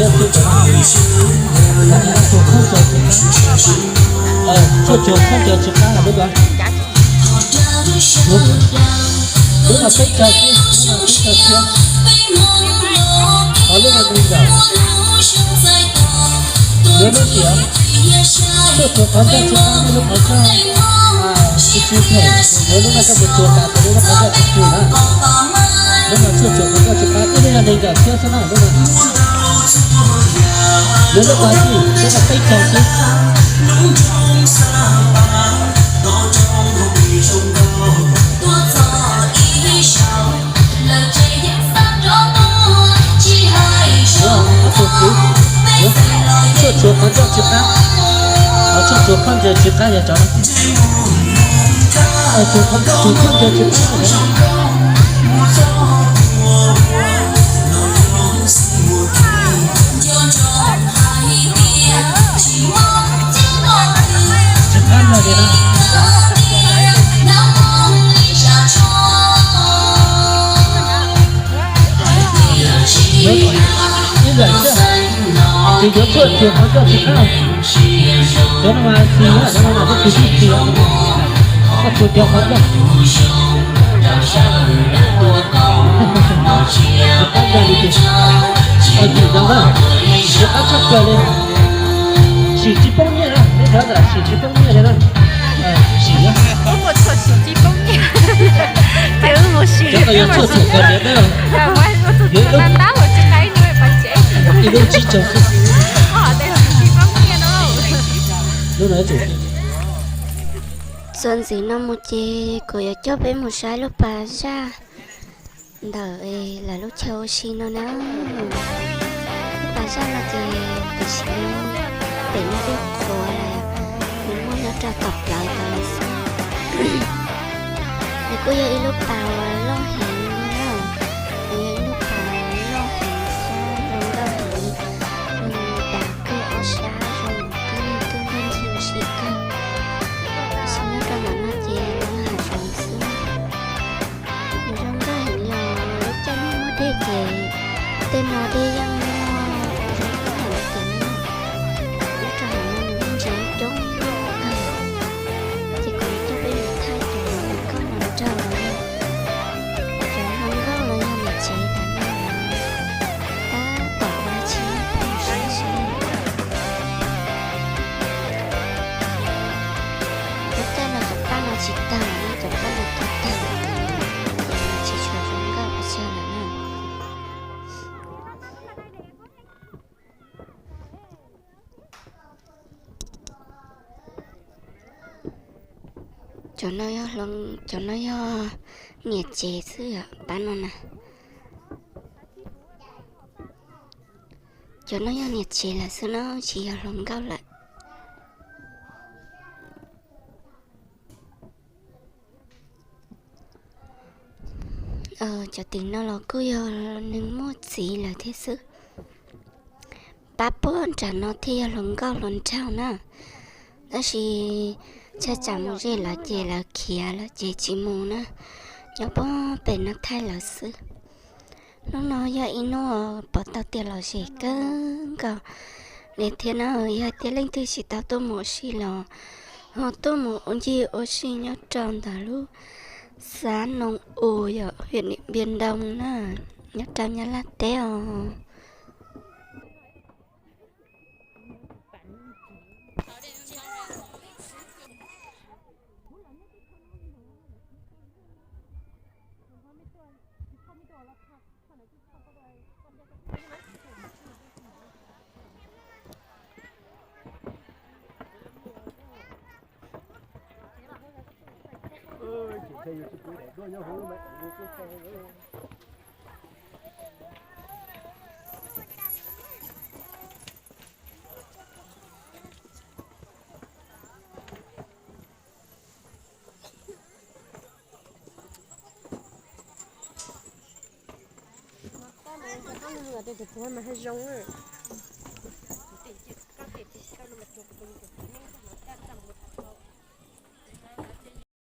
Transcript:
thiab xwb. Tshuaj tsuag khaub ncaws tsis qab lawm lub ko. Lub no peb caug xwb, lub no peb caug thiab. Ho lub no nees nkaum. Yuav lub tiam. Tshuaj tsuag qhov ncauj tsis qab, lub qhov ncauj tsis tsis phem, yuav lub no coj mus tsuag tas ces lub no qhov ncauj tsis tsuag na. Lub no tshuaj tsuag qhov ncauj tsis qab, ib lub yog nees nkaum thiab xwb na lub no. Yuav lub ko xwb, lub no peb caug xwb. Tshuaj tsuag qhov ncauj tsis qab, tshuaj tsuag khaub ncaws tsis qab yog cov no. Tsuag khaub ncaws tsis qab. Tsis qab no li na. Ib yam xwb, ces yuav tshuaj tsuag qhov ncauj tsis qab. Cov no mas xis na, cov no mas koj tsuag xis, koj tsuag cov qhov ncauj. Tsis qab ncauj li ces, tsis qab ncauj na, tsis qab tshaj plaws li. Sim tsis poob nyiaj na, nej cov ntawd sim tsis poob nyiaj li na. Sim na. Cov no yog tshuaj tsuag khaub ncaws na. Yuav ib lub, ib lub tsib caug xwb. Lub no tsum. Txuas ntxiv no mus ces kuv yuav coj peb mus saib lub pas zaj ntawm lawv lub chaw ua si no na. Lub pas zaj no ces tam sim no pem no dej qhuav lawm, nws muaj nyob rau tom plawv tod lawm xwb. Kuj yog ib lub pas loj heev li na, nws yog ib lub pas loj heev thiab zoo nkauj heev, zoo dav kawg ob sab, zoo tib tug nplooj ntxhib ntxim kawg. Tab sis nyob rau ntawm no ces yog hav zoov xwb. Nws zoo nkauj heev li os, lub caij nyoog muaj dej ces tej no dej yeej muaj zoo nkauj heev li tiag na. Nyob rau hauv no nws yeej ntsia coob kawg. Ces kuv coj peb mus thaij cov hluas nkauj hluas nraug los yog cov hluas nkauj los yog niam tsev ntawm no tab tom ua dab tsi pheej siab siab. Lub caij no cov paj no tsis tawg lawm, cov paj no tawg tag lawm, ces tsis tshua zoo nkauj pes tsawg lawm na. Cov no yog, cov no yog niam tsev xwb yom, pab no na. Cov no yog niam tsev lawm xwb no, tsis yog hluas nkauj lawm. Cov tim no los kuj yog neeg muaj txiv lawm thiab xwb. Pab puag nram no thiaj yog hluas nkauj hluas nraug na. Tab sis tshaj tsam mus ze lawv ces lawv khiav lawm ces tsis mus na. Nyob puag pem no thaij lawv xwb. Hnub no yog ib hnub pom tau tias lom zem kawg nkaus li thiab na. Yog tias leej twg tsis tau tuaj mus ua si los ho tuaj mus ua ncig ua si nyob rau ntawm lub xav Noo Us yom, hwm Niam Npia Ntoo na, nyob rau Nyab Laj teb os. Tus puv mas ha zoo na.